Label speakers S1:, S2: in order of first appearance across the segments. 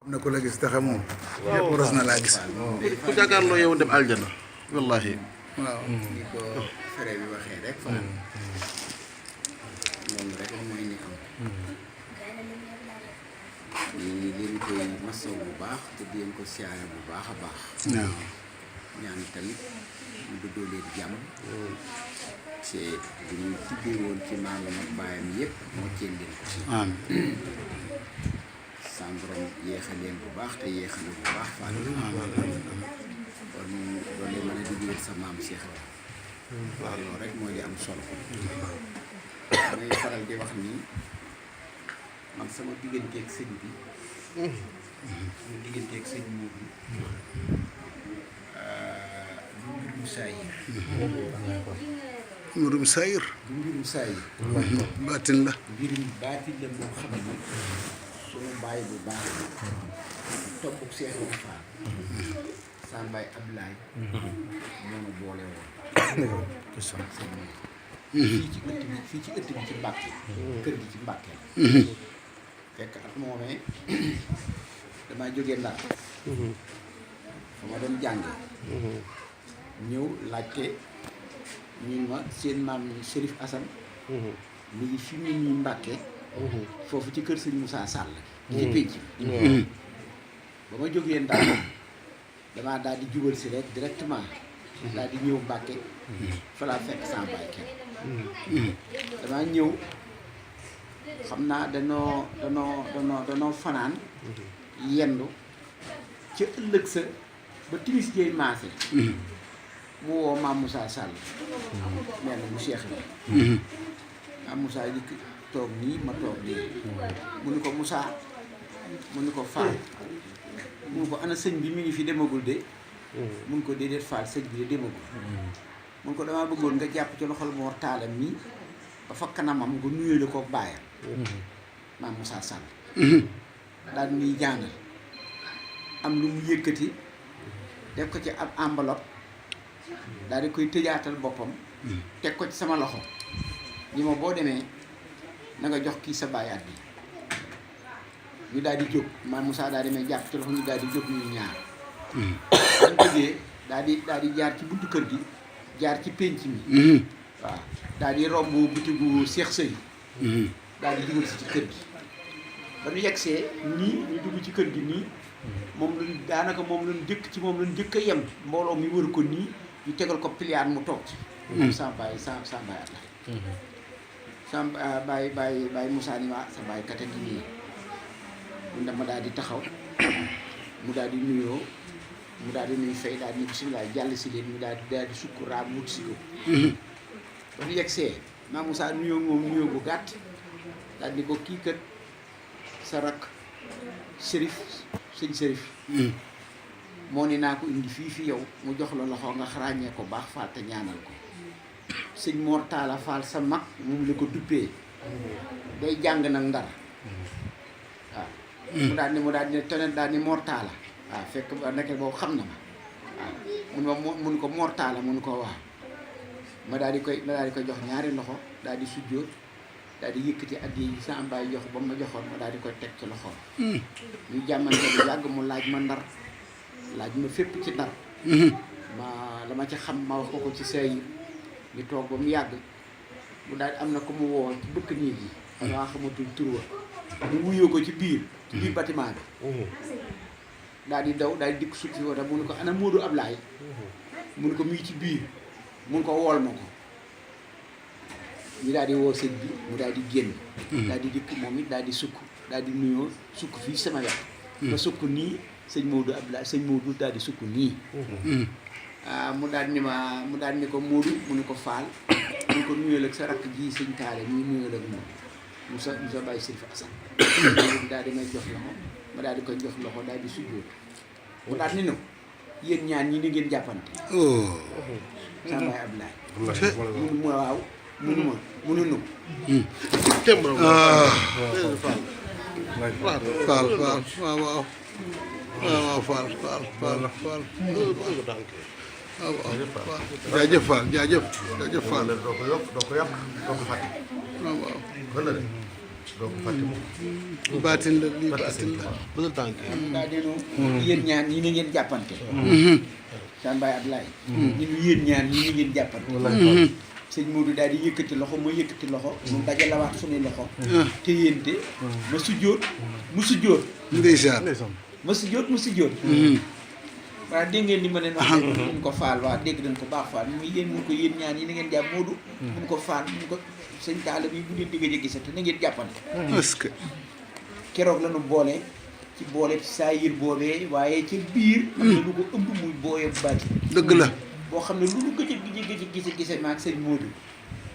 S1: am na ku la gis te xamoo. ñëpp ros na laa gis.
S2: ku jàkkaarloo yow dem aljana wallahi
S1: waaw.
S3: ni ko frère bi waxee rek fan loolu rek mooy ni am ni leen koy masaw bu baax te di leen ko siyaare bu baax a baax
S1: waaw.
S3: ñaan tamit mu dëddoo leen jàmm te bu ñu tibbee woon ci maamam ak baayam yëpp moo ceen leen ko si
S1: amiin.
S3: sans borom yéexa leen bu baax te yéexa na bu baax fan kon loolu mën a diggéel sa maam Cheikh waaw loolu rek mooy li am solo may faral di wax nii man sama digganteeg sëñ bi sama digganteeg sëñ Mourou du mbirum saayir
S1: mbirum sayir.
S3: du mbirum saayir
S1: baatin la.
S3: mbirum baatin la moo xam ne sunu baay bu baax toppuk Cheikh Ibra Fall sa baay Ablaye moo nu boole woon fii ci ëtt bi fii ci ëtt bi ci Mbàkke kër gi ci Mbàkke fekk at moomee damaa jógee Ndar fa ma doon jànge ñëw laajte ñun ma seen maam Chérif Assane mi ngi fi nit ñi Mbàkke foofu ci kër sëñ Moussa Sall ci pénc bi ba ma jógee Ndar damaa daal di jubal si rek directement daal di ñëw Mbàkke fa laa fekk sama baay kenn damaa ñëw xam naa danoo fanaan yendu ca ëllëg sa ba timis jeey maase mu woo maam Moussa Sall mel na mu Cheikh la maam Moussa yëkk toog nii ma toog nii mu ni ko Moussa mu ni ko Fall mu ni ko ana sëñ bi mi ngi fi demagul de mu ni ko déedéet Fall sëñ bi de demagul mu ni ko damaa bëggoon nga jàpp ci loxol Mor Talla mii ba fa kanamam nga nuyoo ko baayam maam Moussa Sall daal muy jàngal am lu mu yëkkati def ko ci ab enveloppe daal di koy tëjaatal boppam teg ko ci sama loxo ñi ma boo demee na nga jox kii sa bàyyaat bi ñu daal di jóg maam Moussa daal di may jàpp ci loxo ñu daal di jóg ñuy ñaar dañ jógee daal di jaar ci buntu kër gi jaar ci pénc mi waaw daal di romb bitigu Cheikh Sëy daal di dugal si ci kër gi ba ñu yegsee nii ñu dugg ci kër gi nii moom lañ daanaka moom lañ jëkk ci moom lañ jëkk a yem mbooloo mi wër ko nii ñu tegal ko pliaan mu toog ci sa baay at la sa baay Moussa ni waa sa baay kate gi nii mun dama daal di taxaw mu daal di nuyoo mu daal di nuy fay daal di ni bisimilah jàll si leen mu daal di sukk raam mut si ko ba ñu yegsee maa Moussa nuyoo moom nuyoo bu gàtt daal di ko kii kat sa rakk Chérif sëñ Chérif moo ni naa ko indi fii fi yow mu jox la loxo nga xaraañee ko baax Fall te ñaanal ko sëñ Mor Talla Fall sa mag moom la ko duppee day jàng nag Ndar waaw mu daal di ne tonnet daal ni Mor Talla waaw fekk ba nekkee boobu xam na ma waaw mun ko Mor Talla mun ko waaw ma daal di koy jox ñaari loxo daal di sujjóot daal di yëkkati addiya yi sama baay jox ba ma joxoon ma daal di koy teg ci loxoom ñu jàmmante bu yàgg mu laaj ma Ndar laaj ma fépp ci Ndar ma la ma ci xam ma wax ko ci say ñu toog ba mu yàgg mu daal am na ko mu woo ci bëkk néeg yi xanaa xamatul tur wa mu wuyoo ko ci biir bâtiment bi daal di daw daal di dikk sut fi wata mu ne ko ana Modou Ablaye mu ne ko muy ci biir mu ne ko wool ma ko ñu daal di woo sëñ bi mu daal di génn daal di dikk moom it daal di sukk daal di nuyoo sukk fii sama wet ba sukk nii sëñ Modou Abdoulaye sëñ Modou daal di sukk nii mu daal ni ko Modou mu ne ko Fall mu ne ko nuyoo ak sa rakk ji sëñ Taale ñii nuyoo ak moom Moussa Baye Chérif Assane daal di may jox loxo ma daal di koy jox loxo daal di sujjóot mu daal ni no yéen ñaan ñi ni ngeen jàppante sama Baye Abdoulaye munu ma waaw munu nu
S1: Fall waaw Fall jaajëf Fall jaajëf Fall
S2: doo ko yokk doo ko fàtte
S1: waaw
S2: wala
S4: doo ko fàtte mukk.
S1: baatin la lii baatin la.
S2: bëggal tànk
S3: daa denu yéen ñaan ñi ni ngeen jàppante daan bàyyi Ablaye ñu nu yéen ñaan ñi ni ngeen jàppante sëñ Modou daal di yëkkati loxo ma yëkkati loxo mu dajalawaat suñuy loxo te yéente ma sujjóot mu sujjóot
S1: ndeysaan.
S3: ma sujjóot mu sujjóot waaw dégg ngeen ni ma leen wax mun ko faal waaw dégg nañ ko baax faal muy yéen mun ko yéen ñaan yi na ngeen jàpp Modou mun ko faal mun ko sëñ Talla bi bu dee digg a gisate na ngeen jàppante
S1: est-ce que.
S3: keroog la nu boole ci boole saayir boobee waaye ci biir am na lu ko ëmb muy booye baati
S1: dëgg la.
S3: boo xam ne lu nu gëj a gise maa ak sëñ Modou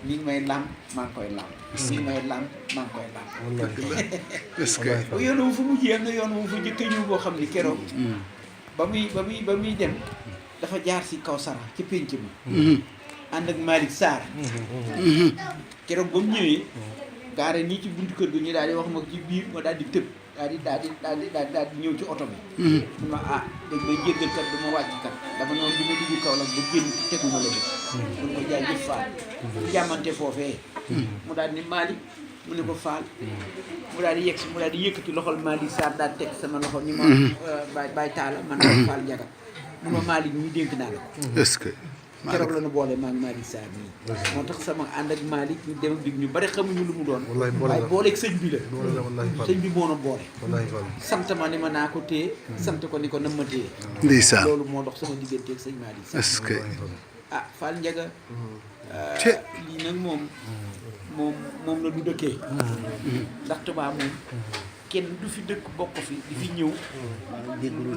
S3: mi ngi may làmp maa ngi koy làmp mi ngi may làmp maa ngi koy làmp
S1: est-ce que.
S3: yoon wu fu mujjee am na yoon wu fu njëkk a ñëw boo xam ni keroog ba muy dem dafa jaar si kaw sara ci pénc mi ànd ak Malick Sarr keroog ba mu ñëwee gaare nii ci buntu kër gi ñu daal di wax ma ci biir ma daal di tëb daal di ñëw ci oto bi mun ma ah dañ may jéggal kat du ma wàcc kat dama noonu du ma dugg kaw la ba génn teguma la def mun ko jaay jëf Fall jàmmante foofee mu daal ni Malick mu ne ko Fall mu daal di yegg si mu daal di yëkkati loxol Malick Sarr daal teg sama loxo ni ma Baye Talla man naa Fall Ndiaga mun ma Malick ñu dénk naa la ko
S1: est-ce que.
S3: keroog la nu boole maa ngi Malick Sarr nii moo tax sama ànd ak Malick ñu dem ak dig ñu bari xamuñu lu mu doon waaye booleeg sëñ bi la sëñ bi moo na boole sant ma ni ma naa ko téye sant ko ni ko nam ma téye
S1: ndeysaan.
S3: loolu moo dox sama digganteeg sëñ Malick Sarr
S1: est-ce que.
S3: ah Fall Ndiaga lii nag moom la du dëkkee ndax Touba moom kenn du fi dëkk bokk fi di fi ñëw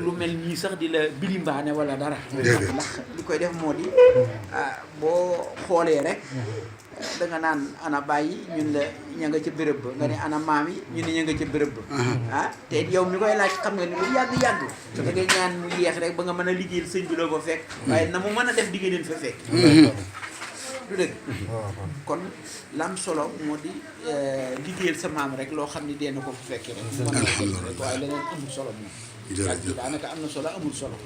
S3: lu mel nii sax di la bilimbaane wala dara ndax li koy def moo di boo xoolee rek da nga naan ana bàyyi ñun la ña nga ca béréb ba nga ne ana maam yi ñu ne ña nga ca béréb ba te yow mi koy laaj xam nga ni lu yàgg-yàgg da ngay ñaan mu yeex rek ba nga mën a liggéeyal sëñ bi loo fa fekk waaye na mu mën a def digga leen fa fekk du dëgg kon lam solo moo di liggéeyal sa maam rek loo xam ni dee na ko fu fekkee rek rek waaye leneen amul solo moom ak bi daanaka am na solo amul solo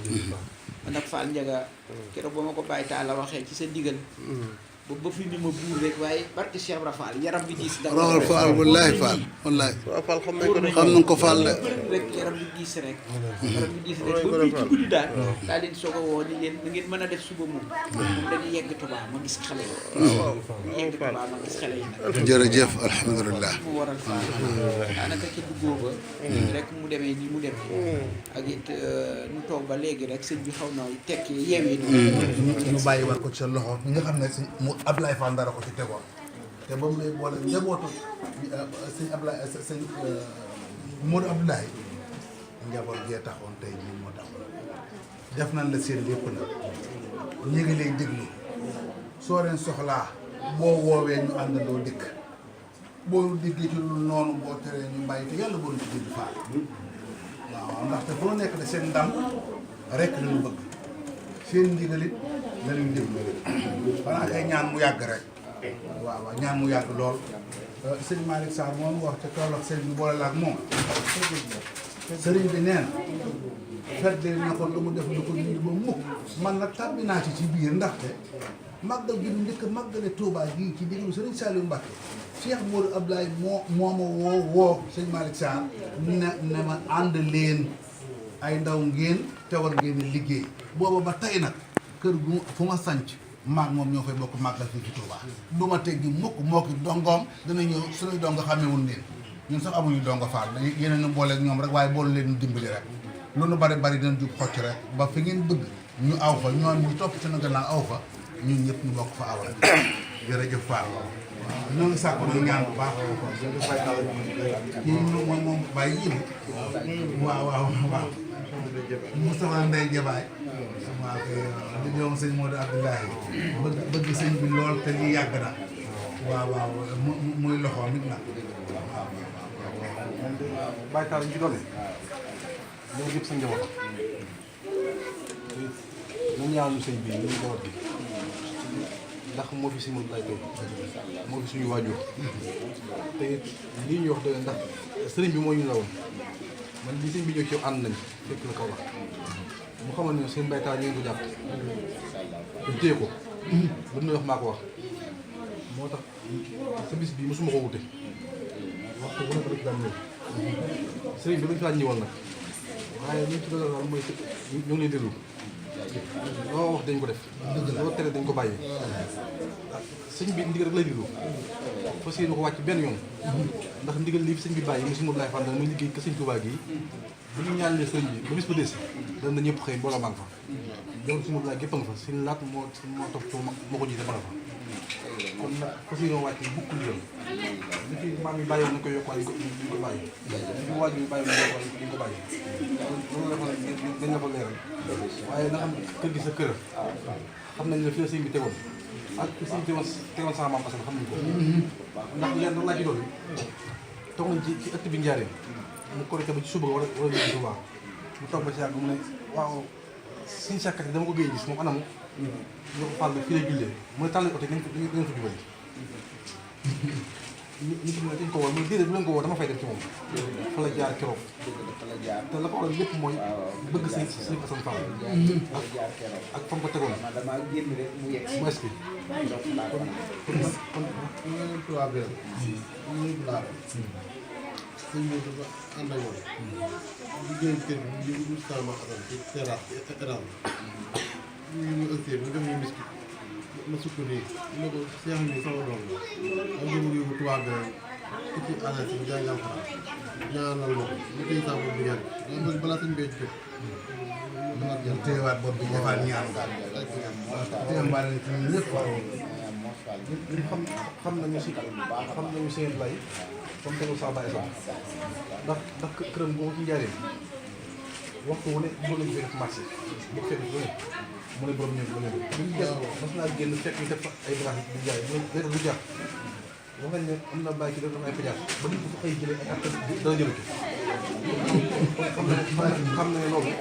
S3: man nag Fall Ndiaga keroog ba ma ko Baye Talla waxee ci sa ndigal ba fi ni ma buur rek waaye barke Cheikh Ibra Fall yaram bi diis da
S1: rawal Fall wallaahi Fall wallaahi.
S2: Fall xam nañ ko de.
S1: xam nañ ko Fall de.
S3: rek yaram bi diis rek yaram bi diis rek ba bii ci guddi daal daa leen soog a woo ni leen na ngeen mën a def suba moom dañuy yegg Touba ma gis xale yi yegg Touba ma gis xale yi nag
S1: jërëjëf alhamdulilah.
S3: mu waral Fall daanaka ca duggoo ba rek mu demee ni mu dem ak it ñu toog ba léegi rek sëñ bi xaw na tekki yeewee
S4: ñu bàyyi war ko ci sa loxo ñi nga xam ne si mu Ablaye Fall dara ko ci tegoon te ba mu lay boole njabootu sëñ Ablaye sëñ Modou Abdoulaye njaboot gee taxoon tey jii moo taxoon def nañ la seen lépp nag ñu ngi lay déglu soo leen soxlaa boo woowee ñu àndandoo dikk boo diggee ci lu noonu boo teree ñu bàyyi te yàlla boo ci dégg Fall waaw ndaxte fu nu nekk de seen ndam rek la ñu bëgg seen ndigalit la ñuy déglu xanaa kay ñaan mu yàgg rek waaw ñaan mu yàgg lool sëñ Malick Sarr moom wax te toll ak sëñ bi boole la ak moom sëriñ bi neen fedd na ko lu mu def lu ko ñu ba mukk man nag tàbbi naa ci biir ndaxte màggal gi ñu njëkk a màggale Touba gii ci diggu sëriñ Saliou Mbacké Cheikh Modou Abdoulaye moo ma woo sëñ Malick Sarr ne ma ànd leen ay ndaw ngeen te war ngeen liggéey booba ba tey nag kër gu fu ma sanc maag moom ñoo fay bokk màggal fii ci Touba du ma teggi mukk moo ki dongoom dana ñëw suñuy dongo xamewul leen ñun sax amuñu dongo Fall yeneen ñu booleeg ñoom rek waaye boole leen ñu dimbali rek lu nu bari bari dina jub xocc rek ba fi ngeen bëgg ñu aw fa ñoom ñu topp ci na gannaaw aw fa ñun ñëpp ñu bokk fa awal jërëjëf Fall ñoo ngi sàkku na ñaan bu baax kii moom bàyyi yi waaw Moustapha Ndeye Jabaay waaw kay di ñoom sëñ Modou Abdoulaye bëgg sëñ bi lool te lii yàgg na waaw muy loxoom nit nag waaw
S5: Baye Talla ñu ci doole ñoo jëpp sa njaboot ñu ñaanu sëñ bi ñu njaboot bi ndax moo fi si moom lay toog moo fi suñu waajur te it lii ñu wax dëgg ndax sëriñ bi moo ñu la woon man li sëñ bi ñëw ci ànd nañ fekk na kaw la mu xamal ne seen Baye Talla ñu ngi ko jàpp te téye ko lu mu wax maa ko wax moo tax sa bis bi mosuma ko wute waxtu bu nekk rek daan ñëw sëriñ bi dañ fi daan ñëwoon nag waaye li ñu ci doon daal mooy ñu ngi leen déglu loo wax dañ ko def loo tere dañ ko bàyyi sëñ bi ndigal rek lay déglu fas yéene ko wàcc benn yoon ndax ndigal lii sëñ bi bàyyi mu si Modou Laye Fall muy liggéey ka sëñ Touba gii bu ñu ñaanalee sëñ bi ba bis ba desi dana ñëpp xëy mbooloo maa ngi fa jaww si Modou Laye gépp a nga fa si laat moo topp moo ko jiite ba nga fa kon nag fas yéene wàcc bukk ndigal li fi maam yi bàyyi woon nañ ko yokk waaye duñ ko bàyyi li fi waajur yi bàyyi woon nañ ko yokk duñ ko bàyyi loolu la fa dañ la ko leeral waaye na xam kër gi sa kër xam nañ ne fi la sëñ bi tegoon ak fi sëñ bi tegoon sama maam Assane xam nañ ko ndax leen rek laa ci doon toog nañ ci ëtt bi njaaree mu korité ba ci suba wala ñu suba mu toog ba ci yàgg mu ne waaw suñu sàkkat yi dama ko géej gis moom anamu ñu ko fàll fii lay jullee mu ne tàll oto ngeen fa jubali ñu ne dañ ko woo mais déedéet bu leen ko woo dama fay dem ci moom fa la jaar keroog te la ko waral lépp mooy bëgg sëñ Assane Fall ak fa mu ko tegoon mu est
S4: kon ñu tubaab bi ñu laal sëñ bi dafa ànd ak moom liggéey kër bi ñu ngi sama xatam ci terrasse ñu ëstee mu dem ñu miski ma sukk nii ne ko seex mi sama doom la am nga mu yóbbu tubaab bi ci àll si jàngal ko ñaanal ma ko mu téye saa boobu ñaan loolu balaa sëñ bee jot mu téyewaat bopp bi defaat ñaan téyembaale ci ñun ñëpp
S5: xam nañu si xam nañu seen lay comme tegul saa bàyyi sax ndax këram boobu ci njaaree waxtu wu ne bëgg nañu fi def marché bu fekk bu ne mu ne borom ñëw bu ne bi ñu def mas naa génn fekk ñu def fa ay bagages di jaay mu ne du jaax wax nañ ne am na bàyyi ci def ay pédiat ba nit ko fa xëy jëlee ay at dana jëlu ci xam na ne loolu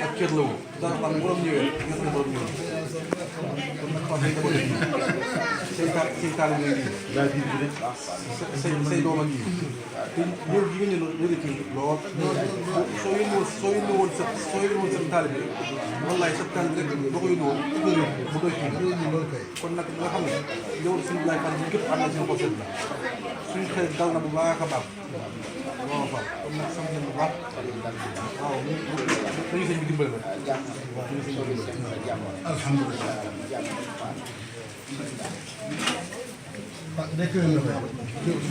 S5: ak kër la wu dara xam ne borom ñëwee gis na borom ñëwee kon nag xam nañ ko def say taalibe yi say doom ak yi te ñëw gi nga ñëw ci lool soo yónni woon sa taalibe wallaay sa taalibe rek boo ko yónni woon bu doy kii loolu kay kon nag nga xam ne yow suñu Laye Fall ñu képp am na seen xol seet la suñu xel dal na bu baax a baax waaw Fall kon nag sant nañ bu baax waaw dañu sëñ bi dimbale nag waaw dañu sëñ bi dimbale
S4: alhamdulilah nekk na fa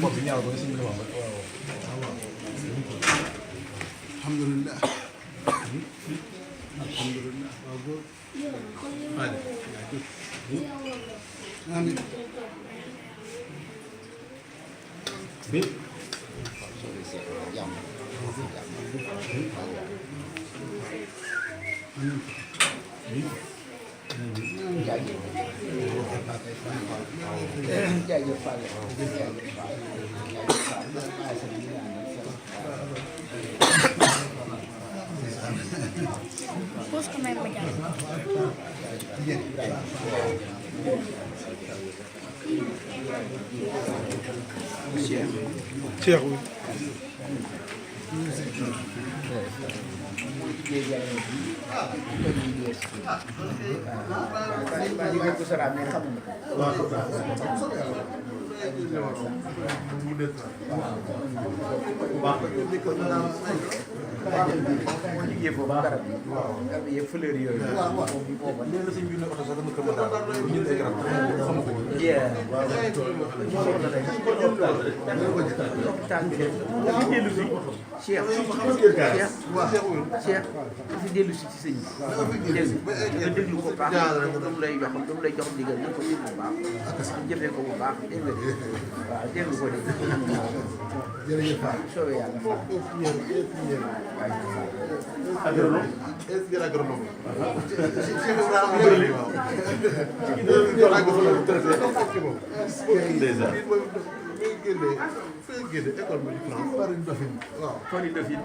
S5: bopp bi ñaaw ba sëñ bi wax
S1: alhamdulilah alhamdulilah amiin
S6: Pus ko may madyan.
S5: Cheikh
S3: Cheikh dafa dellu si ci sëñ bi nga déglu ko baax dam lay jox ndigal na ko déglu bu baax jëfee ko bu baax dégg nga waaw déglu ko de jërëjëf soobee yàlla
S4: école bi France Paris Dauphine waaw
S3: Paris Dauphine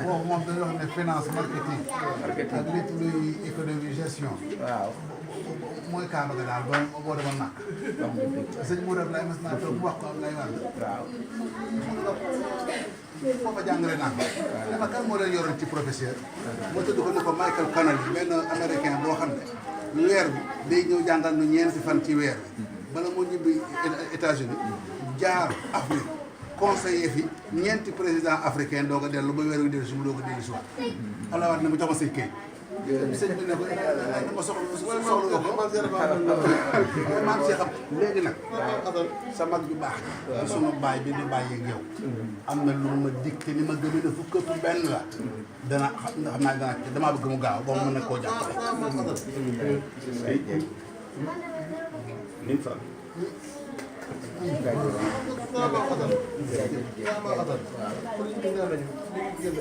S4: waaw moom dañuy wax ne finance marketing ak lépp luy économie gestion
S3: waaw
S4: mooy kaaba ga daal ba boo demoon nag sëñ Mourou Abdoulaye mas naa toog wax ko Abdoulaye Wade
S3: waaw
S4: foofa jàngale naa ko dafa kan moo leen yoroon ci professeur moo tudd ko ne ko Michael Connelly benn américain boo xam ne weer bi day ñëw jàngal nu ñeenti fan ci weer bi bala moo ñibbi États-Unis jaar Afrique conseiller fi ñeenti président africain doo ko dellu ba weer wi dellu si mu doo ko dellu si waat ala waat ne mu jox ma say këy sëñ bi ne ko dama soxla ko maam see xam léegi nag sa mag ju baax ci sunu baay bi di bàyyi ak yow am na lu ma dikk te ni ma gëm ne fukk ëpp benn la dana xam naa dana damaa bëgg mu gaaw ba mu mën a koo jàppale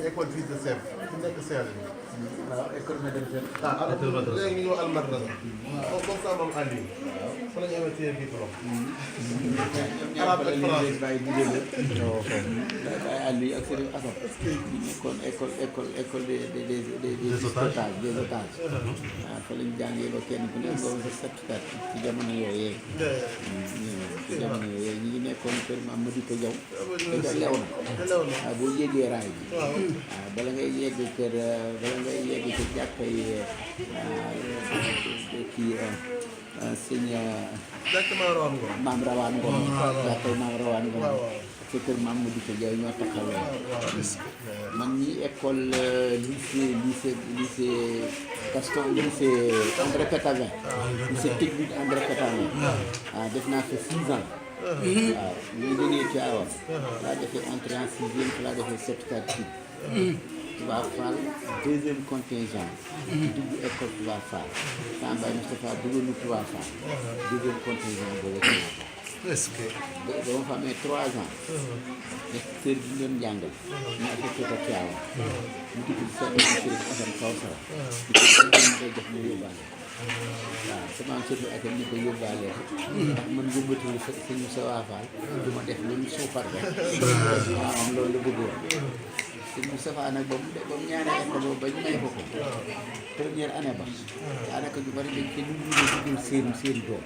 S5: école fils de chef ku nekk Sèye
S3: waaw école madrasa
S5: léegi ñu ñëw almadrasa comme ça moom ànd yi fa la ñu amee seen diplôme arabe ak français
S3: bàyyi àll yi ak seen asam ñu nekkoon école des otages waaw fa lañ jàngee ba kenn ku nekk ba certificat ci jamono yooyee ci jamono yooyee ñi ngi nekkoon kër maam Madika Jaw te lew na waaw boo yéegee raay bi waaw bala ngay yegg kër jàkkay kii sëñ
S5: exactement rawaan ngo
S3: maam rawaan ngom jàkkay maam rawaan ngom sa kër maam Madika Jaw ñoo taxawee man ñi école lycée Gaston lycée André Pétavin lycée technique André Pétavin waaw def naa fa 6 ans waaw ñu jógee Tivaouane laa defee entrée en 6e laa defee certificat type Touba Fall 2e contingent dugg école Touba Fall Samba Baye Moustapha dugal nu Touba Fall 2e contingent boobu
S4: est-ce que
S3: ba ma fa amee 3 ans inspecteur bi ñu doon jàngal ñu affecté ko Tivaouane ñu tudd service Chérif Assane Kawsara ñu koy jox ñu yóbbaale waaw sama chef ak ñu ko yóbbaale ndax man ngumbatul sëñ Moussa Wafal du ma def lu suufar rek waaw am loolu la bëggoon sëñ Moustapha nag ba mu ñaanee école boobu ba ñu may ko première année ba daanaka ñu bari dañ kenn ñu dugul seen doom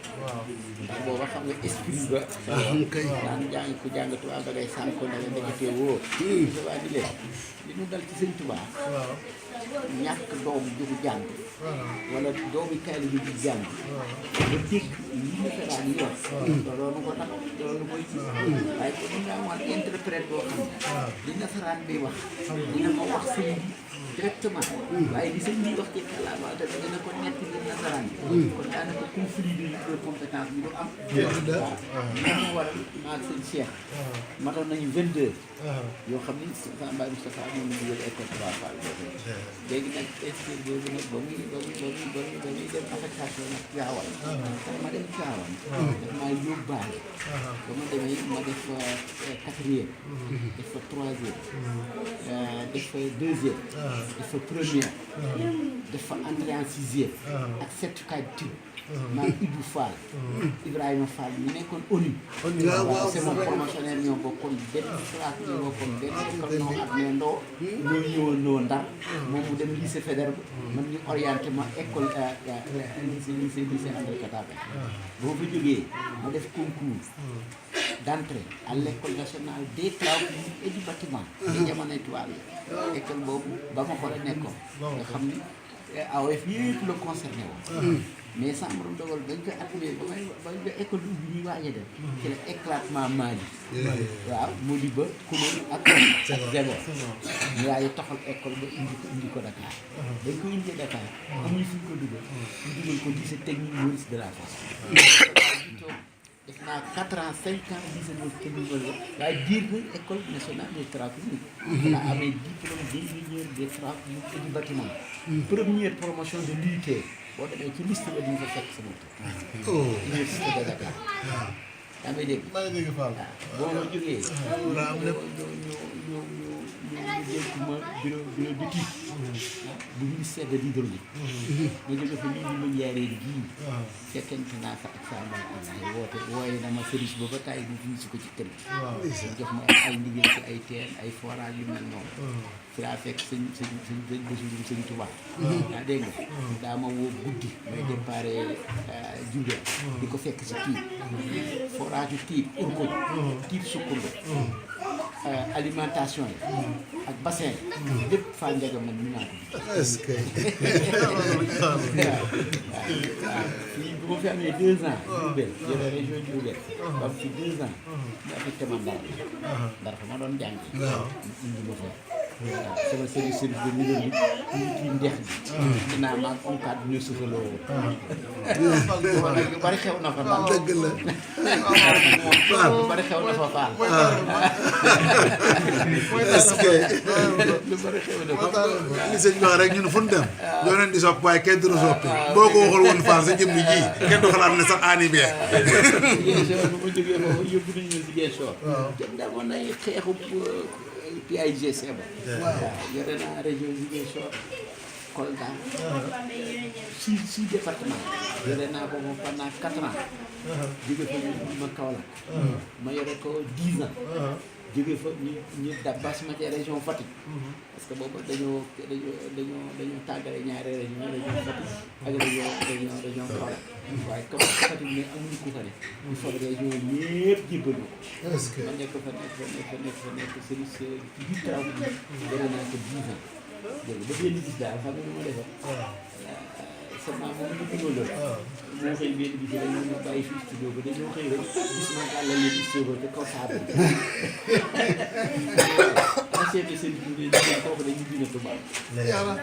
S3: ndax booba xam nga esprit ba daan jàng ku jàng tubaab ba ngay sànq ne la nekkatee woo Moustapha di leen li ñu dal ci sëñ Tuubaa ñàkk doom ju jàng wala doomi kaali bi di jàng ba dégg li nasaraan yi wax loolu ko nag loolu koy ci waaye ko ñu nga amoon interprète boo xam ne li nasaraan bi wax dina ko wax sëñ bi directement waaye li sëñ bi wax ci kàllaama te dina ko nett li nasaraan bi kon daanaka conflit de compétence bi du am waaw moo waral maag sëñ Cheikh matoon nañu 22 yoo xam ni Samba Baye Moustapha moom ñu jël école Touba Fall léegi nag expert boobu nag ba muy dem affectation nag Tivaouane ma dem Tivaouane daf maa yóbbaale ba ma demee ma def fa 4e def fa 3e def fa 2e def fa 1er def fa entrée en 6e ak certificat type maa Ibou Fall Ibrahima Fall ñu nekkoon ONU waaw c'est mon promotionnaire ñoo bokkoon benn classe ñoo bokkoon benn école non admet ndoo ñoo ñëwandoo Ndar moom mu dem lycée Faidherbe man ñu orienté ma école lycée André Pétavin boo fa jógee ma def concours d'entrée à l'école nationale des travaux et du bâtiment ci jamonoy tubaab yi école boobu ba ma ko la nekkoon nga xam ni AOF yëpp la concerné woon mais sàmm dogal dañ koy atelier ba école bi ubbi ñuy waaj a dem ci la éclatement Mali waaw Modibo Koumé ak Senghor ñu waaye taxal école ba indi ko Dakar dañ ko indi Dakar amuñu fu ñu ko dugal ñu dugal ko lycée technique Maurice Delafosse def naa 4 ans 5 ans lycée Maurice technique Maurice waaye diir ba école nationale des travaux publics la amee diplôme d'ingénieur des travaux publics et du bâtiment première promotion de l'UT boo demee ci liste ba di nga fa fekk sama tur. Université de Dakar. yaa ngi dégg.
S5: maa ngi dégg Fall.
S3: boo ma jógee. ñu dénk ma bureau d'étude bu ministère de l'hydraulique. ma jóge fa lii ñu ma jaaree gii. fekkente naa fa ak saa mbay Allah wooye na ma service ba ba taay bi fi ko ci kër gi. jox ma ay liggéey ci ay teen ay forage yu mel noonu. fi laa fekk sëñ Basiru sëñ Tuubaa. yaa dégg nga. daa ma woo guddi may déparé Diourbel di ko fekk si Tiib forage yu Tiib Urkuj Tiib Sukkundu alimentation yi ak bassin lépp Fall Ndiaga man ñu naa ko
S4: est-ce que
S3: waaw fii bu ma fi amee 2 ans Diourbel yore région Diourbel ba fi 2 ans affecté ma ndar fa ma doon jàng indi ma fa waaw sama service de numéro bi ñu kii ndeex bi dinaa maag onkat bi ñu suufaloo woon booba nag lu bari xew na fa daal
S4: dëgg la
S3: lu bari xew na fa faal
S4: est-ce que
S3: lu bari xew na fa
S4: li sëñ wax rek ñun fu ñu dem doo leen di sopp waaye kenn du la soppi boo ko waxul woon faal sa jëmm ji kenn du xalaat ne sax aani bee
S3: Ziguinchor bu ma jógee foofu yóbbu nañu ma Ziguinchor dem demoon nañ xeexu PAIGC ba waaw yore naa région Ziguinchor Kolda 6 départements yore naa ko pendant 4 ans jóge fa ñu ma Kaolack ma yore ko 10 ans jóge fa ñu dabas ma ci région Fatick parce que boobu dañoo tàggale ñaari région Fatick ak région Kaolack waaye comme Fatick ne amuñu ku ko ne ñu foog région ñëpp jébbal
S4: est-ce que
S3: ma nekk fa service ci biir travaux bi yore naa ko 10 ans dégg ba benn gis daal xam nga nu ma defoon sama moom ñu dugaloon moo xëy benn bis dañoo ñu bàyyi fii studio ba dañoo xëy rek gis ma gàllal leen studio te kaw saabal ancien de service bi ne kooku dañu dina tubaab
S4: waaw